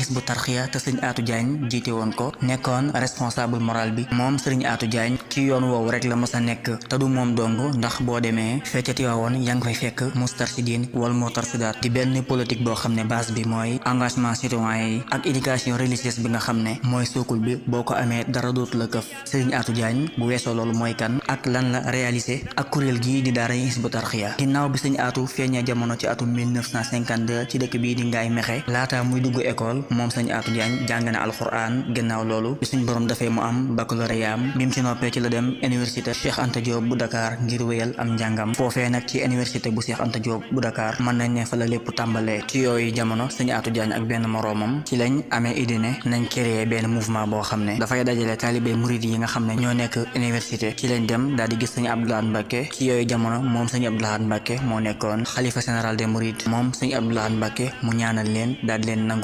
Hizbut Tarqiyyah te Serigne Atou Diagne jiite woon ko nekkoon responsable moral bi moom Serigne Atou Diagne ci yoon woowu rek la mës a nekk te du moom dong ndax boo demee fecca Tiwaawoon yaa ngi fay fekk Moustarchidine wal Moustarchidaat di benn politique boo xam ne base bi mooy engagement citoyen yi ak éducation religieuse bi nga xam ne mooy sookul bi boo ko amee dara dootu la këf. Serigne Atou Diagne bu weesoo loolu mooy kan ak lan la réalisé ak kuréel gii di daara Hizbut Tarqiyyah. ginnaaw bi Serigne Atou feeñee jamono ci atum 1952 ci dëkk bii di Ngaye Mékhé laata muy dugg école moom Serigne Atou Diagne jàng na alxuraan gannaaw loolu bi suñ borom dafay mu am baccalauréat am bi mu ci noppee ci la dem université Cheikh Anta Diop bu Dakar ngir wéyal am njàngam foofee nag ci université bu Cheikh Anta Diop bu Dakar mën nañ ne fa la lépp tàmbalee. ci yooyu jamono Serigne Atou Diagne ak benn moroomam ci lañ amee idée ne nañ créer benn mouvement boo xam ne dafay dajale taalibe murid yi nga xam ne ñoo nekk université. ci lañ dem daal di gis Serigne Abdou Lahad Mbacké ci yooyu jamono moom Serigne Abdou Lahad Mbacké moo nekkoon xalifa général des mourides moom Serigne Abdou Lahad Mbacké mu ñaanal leen daal di leen nangul